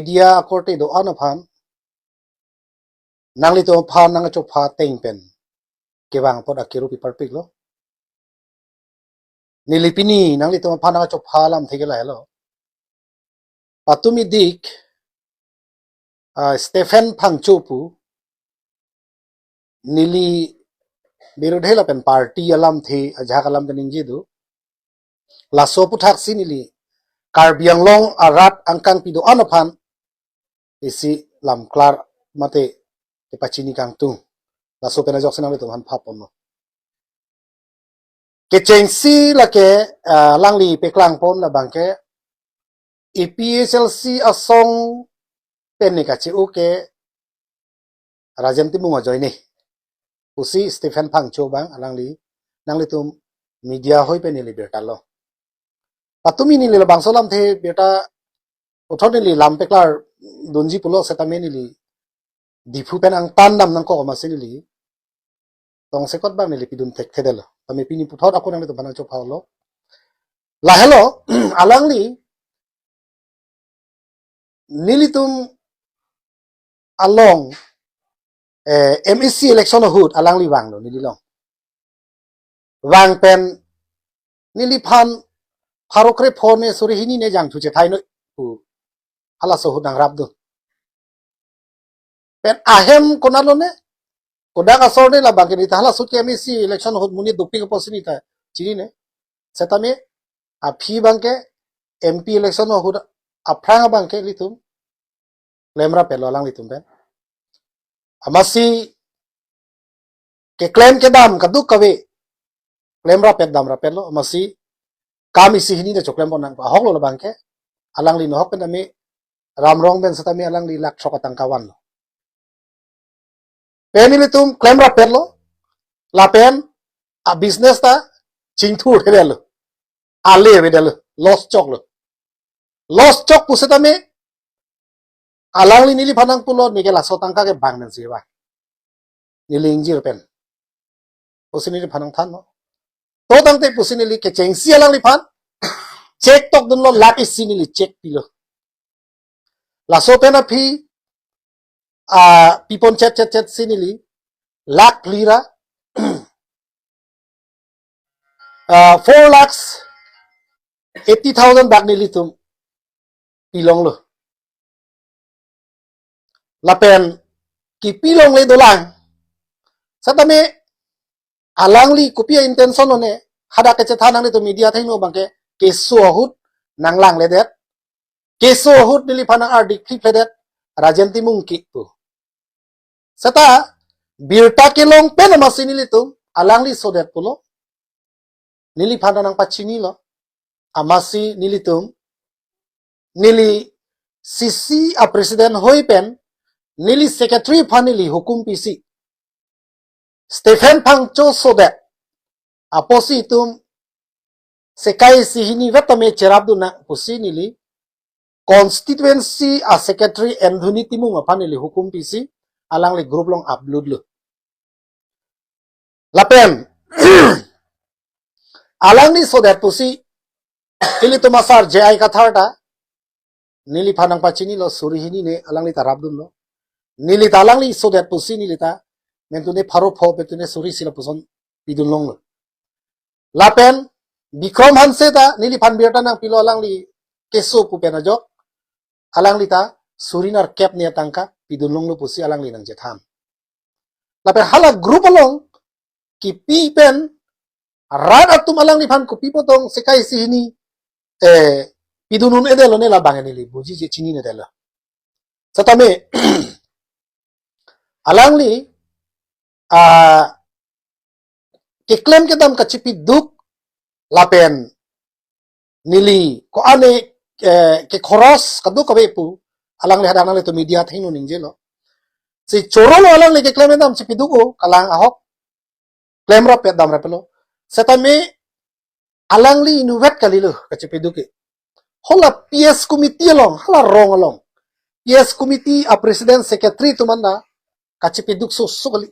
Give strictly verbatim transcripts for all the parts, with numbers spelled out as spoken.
Media akorte do-an aphan, nanglitum aphan nangchopha ateng pen kevang apot akiru pi parpiklo. Neli pini nanglitum aphan nangchopha alamthe ke lahelo. Patumi dik, ah, Stephen Phangcho pu, neli birudhe lapen party alamthe ajahak alam kaningje do. Laso aphuthaksi neli Karbi Anglong arat angkangpi do-an aphan isi lamklar mate kepachini kangtung. Laso pen ajoksi nanglitum aphan phaponlo. Kechengsi lake, ah, alangli peklangpon labangke A P H L C asong pen ne kache-o ke Rajen Timung ajoine pusi Stephen Phangcho abang alangli nanglitum media ahoi pen neli birta lo. Patumi neli labangso alamthe birta puthot neli lam peklar dunji pulo setame neli Diphu pen angtan dam nangkok amatsi neli tongsekot abang neli pidun thekthedetlo. Tame pini puthot ako nanglitum aphan nangchopha lo. Lahelo, alangli nelitum along, eh, M A C election ahut alangli vanglo neli along. Vang pen neliphan pharo krepho ne suri hini ne jangthu chethai noi pu halaso ahut nangrapdun. Pen ahem konatlo ne, kodak asor ne labangke neli ta halaso ke M A C election ahut monit dopik apotsi neli ta chinine. Setame aphi abangke M P election ahut aphrang abangke ilitum klemrap-etlo alanglitum pen. Amatsi keklem kedam kadokave klemrap-et damrap-etlo, amatsi kam isi hini ta choklempon nang ahoklo labangke. Alangli nohok pen tame Ramrong pen setame alangli lakh throk atangka vanlo. Pen ilitum klemrap-etlo, lapen a business ta chingthurthedetlo, ale avedetlo, loss choklo. Loss chok pusetame alangli neliphan nangpulo, neke laso atangka ke bang mensi ba, neli ingjir pen pusi neliphan nangthanlo. To tangte pusi neli kechengsi alangliphan cheque tokdunlo, lakh isi neli cheque pilo. Laso pen aphi, ah, pipon chet chet chetsi neli lakh lira, ah, four lakhs eighty thousand bak nelitum pilonglo. Lapen kipilongle dolang. Setame alangli kopi a-intention lo ne, hadak kechethan nanglitum media athengno abangke keso ahut nanglangledet. Keso ahut neliphan nang-ardik phipledet, Rajen Timung ke pu. Seta birta kelong pen amatsi nelitum alangli sodet pulo. Neliphan ta nangpachinilo. Amatsi nelitum, neli C C a-president ahoi pen neli secretary aphan neli hukum pisi, Stephen Phangcho sodet apotsi itum sekai isi hini vet tame cherapdun nang pusi neli constituency a-secretary Anthony Timung aphan neli hukum pisi alangli group along upload lo. Lapen alangli sodet pusi ilitum asar J I Kathar ta neliphan nangpachinilo, suri hini ne alangli ta rapdunlo. Neli ta alangli sodet pusi neli ta mentu ne pharo pho, mentu ne suri isi lapuson pidunlonglo. Lapen Bikrom Hanse ta neliphan birta nangpilo, alangli keso pu pen ajok alangli ta suri nerkep ne atangka pidunlonglo pusi alangli nangchethan. Lapen hala group along kipi pen rat atum alangliphan kopi potong sekai isi hini, eh, pidun un-edetlo ne labang neli buji je chininedetlo. Setame alangli, ah, keklem kedam kachipiduk lapen neli ko-an, eh, kekhoros kadokave pu alangli hadak nanglitum media athengno ningjelo. Si chorolo alangli keklem kedam chipiduk o, kalang ahok klemrap-et damrap-etlo. Setame alangli inutvet kalilo kachipiduk ke. Hala P S committee along, hala rong along P S committee a-president secretary atum anta kachipiduk soso kali.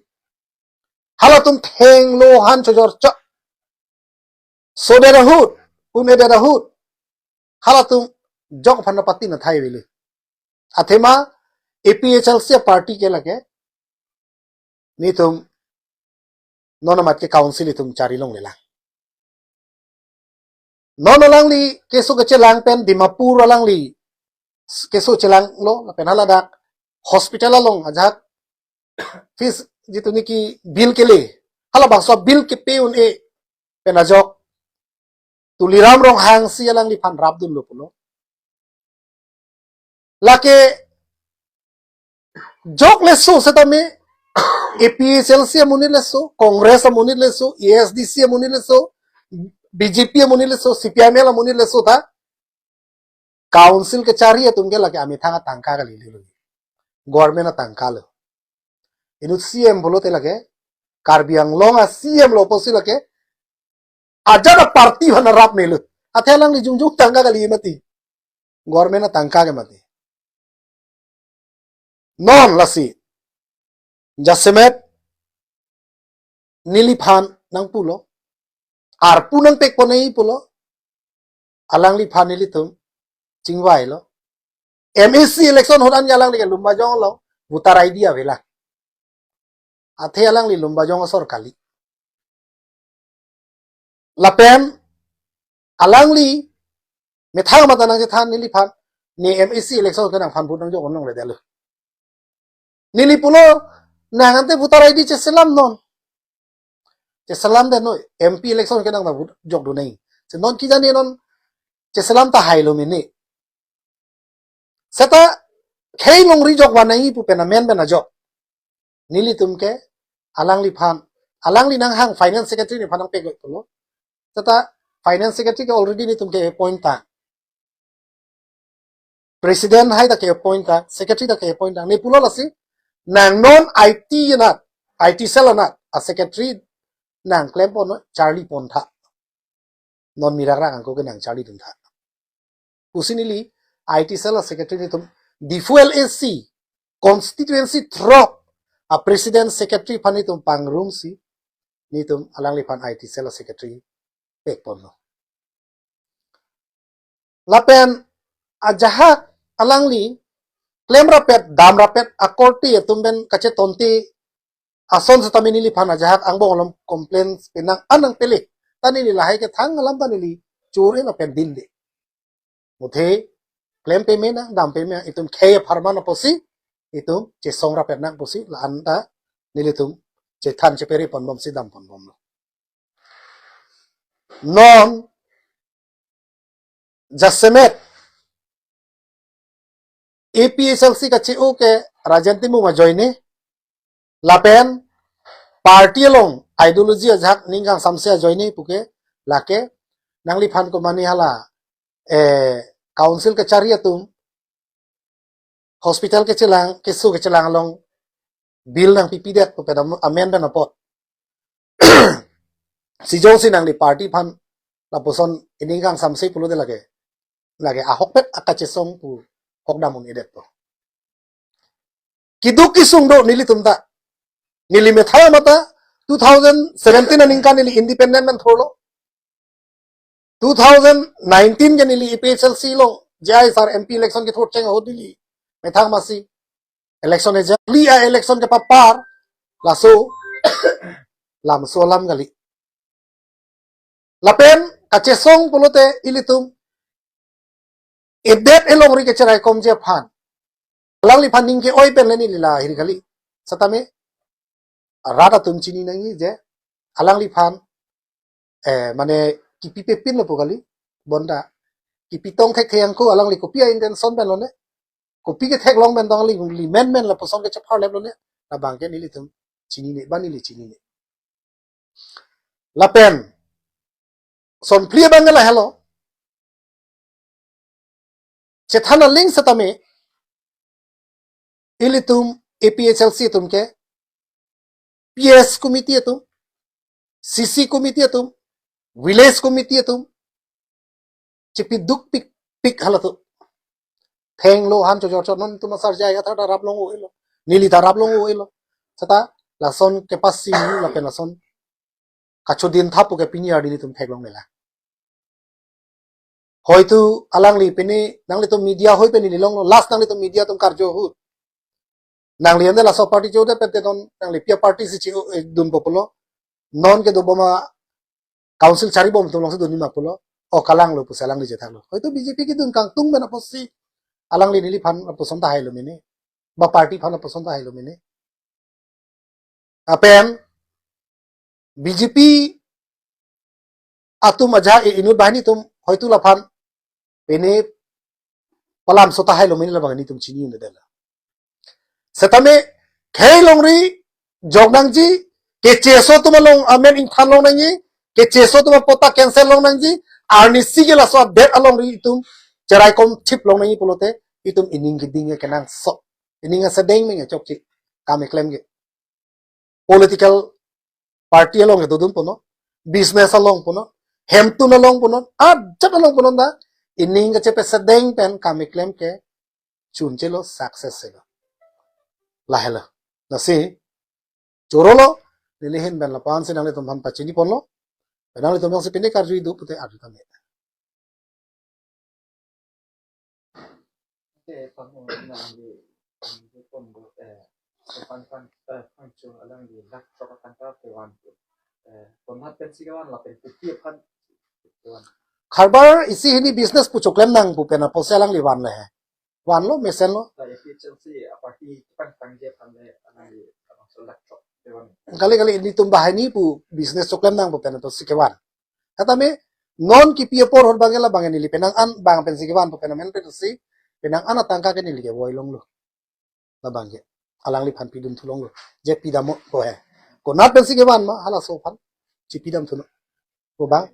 Halatum thenglo han chojor chok. Sodet ahut, un-edet ahut, halatum jok aphan pati nathai avelo. Athema A P H L C party ke lake netum non amat ke council itum chari longlelang. Non alangli keso kechelang pen Dimapur alangli keso chelanglo, lapen haladak hospital along ajahak fees jitu niki bill kele, halabangso bill kepe un-e pen ajok Tuliram Ronghang si alangliphan rapdunlo pulo. Lake jok leso setame A P H L C amonit leso, Congress amonit leso, A S D C amonit leso, B J P amonit leso, C P I M L amonit leso ta council kechari atum ke lake amethang atangka kalilo. Government atangkalo. Inut C M pulote lake Karbi Anglong a C M lo pusi lake ajat a party aphan rap melo. Athe alangli jongjong tangka kali mati. Government atangka ke mati. Non lasi jasemet neliphan nangpulo, arpu nangpekponji pulo, alangliphan nelitum chingvailo. M A C election ahut an alangli ke Lumbajong along voter I D avelang. Athe alangli Lumbajong asor kali. Lapen alangli methang amat nangchethan neliphan, ne M A C election ke nangphan vote nangjok un longledetlo. Neli pulo, nang ante voter I D cheselamnon. Cheselamdetnon, M P election ke nang ta vote jokdun nang. Si non kejani non cheselam tahai lo mene. Seta khei longri jok van nangji pu pen amen pen ajok nelitum ke alangliphan, alangli nanghang finance secretary neliphan nangpeklo pulo. Seta finance secretary ke already netum ke appoint tang. President hai ta ke appoint tang, secretary ta ke appoint tang. Ne pulo lasi, nang non I T anat, I T cell anat a secretary nang klemponnon, charlipon tha. Non mirak rak angko ke nang charlidun tha pusi neli I T cell a secretary netum Diphu L A C constituency throk a president secretary aphan netum pangrumsi netum alangliphan I T cell a secretary pekponlo. Lapen ajahak alangli klemrapet, damrapet akorte atum pen kachetonte ason setame neliphan ajahak angbong along complaints penang anang pele. Ta neli lahai kethang alam ta neli chore lapen dinde. Muthe klem peme nang, dam peme nang, itum khei apharman apotsi itum chesongrapet nang pusi la-an ta nelitum chethan chepere ponbomsi damponbomlo. Non jasemet A P H L C kache-o ke Rajen Timung ajoine, lapen party along ideology ajahak ning kangsamse ajoine puke lake nangliphan komane hala, eh, council kechari atum hospital kechelang, keso kechelang along bill nangpipedet pu pen am-, amen pen apot. Si jongsi nangli party aphan lapuson ining kangsamse pulote lake, lake ahokpet akachesong pu hokdam un-edetpo. Keduk kesung do nelitum ta. Neli methang amat ta two thousand seventeen aningkan neli independent pen thurlo. Two thousand nineteen ke neli A P H L C along J I sir M P election kethurcheng ahut neli methang amatsi election agent, li a election kepapar, laso lamso alam kali. Lapen kachesong pulote ilitum edet elongri kecheraikomji aphan alangliphan ning ke-oi pen le neli lahiri kali. Setame rat atum chini nangji je alangliphan, eh, mane kipi pepinlo pu kali, bonta kipi tong thekthe angko, alangli kopi a-intention pen lone, kopi ketheklong pen tong alangli menmen lapuson kechepharlep lone, labang ke nelitum chinine, ba neli chinine. Lapen son phli abang ke lahelo. Chethan aling setame ilitum A P H L C atum ke P S committee atum, C C committee atum, village committee atum chepiduk pikpik halatum. Thenglo han chojor chot non itum asar jai athar ta rap long-o-elo. Neli ta rap long-o-elo. Seta lason kepasi lapen lason kachodin tha puke pini arni nelitum theklonglelang. Hoitu alangli pini nanglitum media hoi pini longlo, last nanglitum media atum karju ahut. Nangli ande laso party chodet pen te non nangli pi aparty si chi, eh, dunpo pulo. Non kedo bom a council chari bom atum alongsi dunji ma pulo. O kalanglo pusi alangli chethaklo. Hoitu B J P kedun kangtung pen apotsi alangli neliphan lapuson tahai lo mene. Ba party aphan lapuson tahai lo mene. Lapen B J P atum ajahak inut banghini atum hoitu laphan pini palam so tahai lo mene labang nelitum chini un-edetlo. Setame khei longri jok nangji, kecheso atum along amen ingthan long nangji, kecheso atum apatta cancel long nangji, arnisi ke laso adet alongri itum cheraikom thip long nangji pulote itum ining keding ke kenangsot, ining asedeng meng chokche kam keklem ke. Political party along ke dodun punon, business along punon, hemtun along punon, ajat along punon ta ining kachepasedeng pen kam keklem ke chunchelo, success chelo. Lahelo. Lasi chorolo, neli ahin pen lapu-an si nanglitum aphan pachini ponlo. Nanglitum jongsi pini karju idu pute arju tame. Te pamo nangli, nangli pon do, eh, pan pan, eh, pan chu alangli lakh throk atangka kevan. Eh, konat pensi kevan lapen kopi aphan kevan. Karbar isi hini business pu choklem nang pu pen apotsi alangli vanlo he. Vanlo, mesenlo. La A P H L C aparty pan tangje aphan le alangli abangso lakh throk kevan. Kali kali nelitum banghini pu business choklem nang pu pen apotsi kevan. Setame non kipi apor ahut abang ke labang neli penang an abang pensi kevan pu pen amen pensi penang an atangka ke neli kevoi longlo. Labang ke alangliphan pidun thu longlo. Je pidampo he. Konat pensi kevan ma halaso aphan chipidam thunon. Ko bang.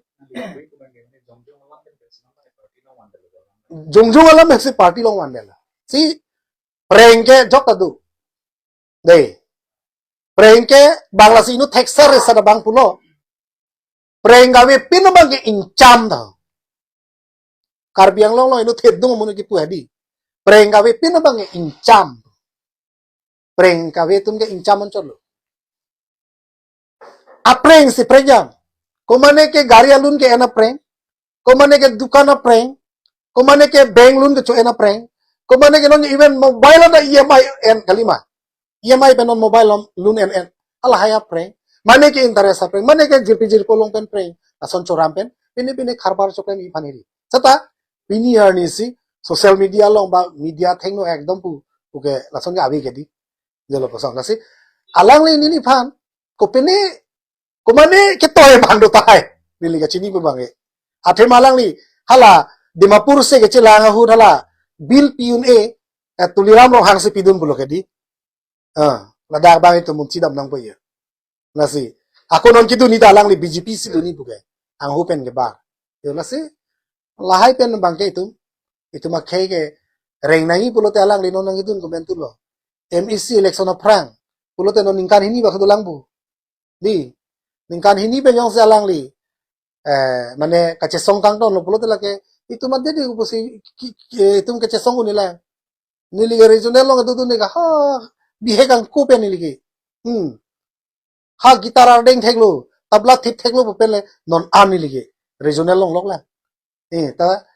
Jongjong alam pensi party along vandetlo. Si prank ke jok ta do. Dei. Prank ke bang lasi inut thekser resa abang pulo. Prank kavepin abang ke ingcham ta. Karbi Anglong along inut thedung amonit kipu hadi. Prank kavepin abang ke ingcham. Prank kave atum ke ingcham anchotlo. Aprank si prank jam. Komane ke gari alun ke-en aprank. Komane ke dukan aprank. Komane ke bank loan kecho-en aprank. Komane ke non even mobile ada E M I en kalima. E M I pen non mobile loan en en. Halahai aprank. Mane ke interest aprank. Mane ke jirpi jirpo along pen prank. Lason choram pen. Pini pini karbar choklem iphan hiri. Seta pini arnisi social media along ba media thengno ekdom pu. Puke lason ke ave ke di. Jelo pasang nasi. Alangli neliphan. Kopine, komane ketoi abang do tahai. Neli kachini pu abang e. Athema alangli, hala, Dimapur si kechelang ahut hala, bill pi un-e, eh, Tuliram Ronghang si pidun pulo ke di. Ah, ladak abang itum mun chidam nangpo ya. Lasi, ako non kedunji ta alangli B J P si dunji pu ke. Anghu pen kebar. Yo lasi, lahai pen abang ke itum. Itum akhei ke reng nangji pulote alangli non nangkedun komentu lo. M A C election aphrang. Pulote non ningkan hini bak dolang pu. Di. Ningkan hini pen jongsi alangli. Eh, mane kachesong kangtonlo pulote lake. Itum ade di pusi ki, ki, itum kachesong un-e lang. Neli ke regional along dodun ne ka. Ha. Bihek angko pen neli ke. Hmm. Ha guitar ardeng theklo, tabla thip theklo pu pen le non an neli ke regional along lok la. Eh, ta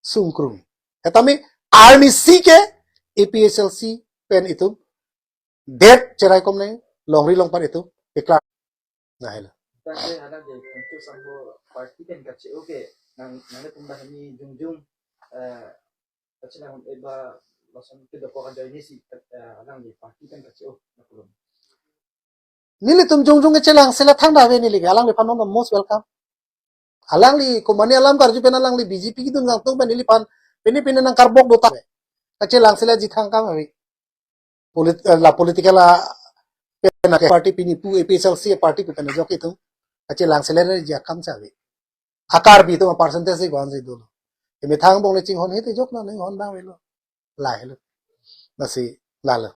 sungkrung. Setame arnisi ke A P H L C pen itum det cheraikom nang longri longpat itum pekla. Lahelo. Tangte hala de kuntu sambo party pen kache-o ke nang nang tum banghini jongjong, eh, kachelang eba lason kedo ko kajoine si, eh, alangli party pen kache-o na pulo. Nelitum jongjong kechelang sila thangta ave neli ke, alangliphan non most welcome. Alangli komane alam karju pen alangli B J P kedun kangtung pen neliphan pini pini nangkarbok do ta. Kachelang sila ji thangkam ave. Polit-, eh, la political a pen ke party pini pu A P H L C party pu pen jok itum. Kachelang sila ji akam cha ave. Akarbi atum percentage si ko-an si dolo. Emethang bong le chinghon he te jok na ninghon abang avelo. Lahelo. Lasi lahelo.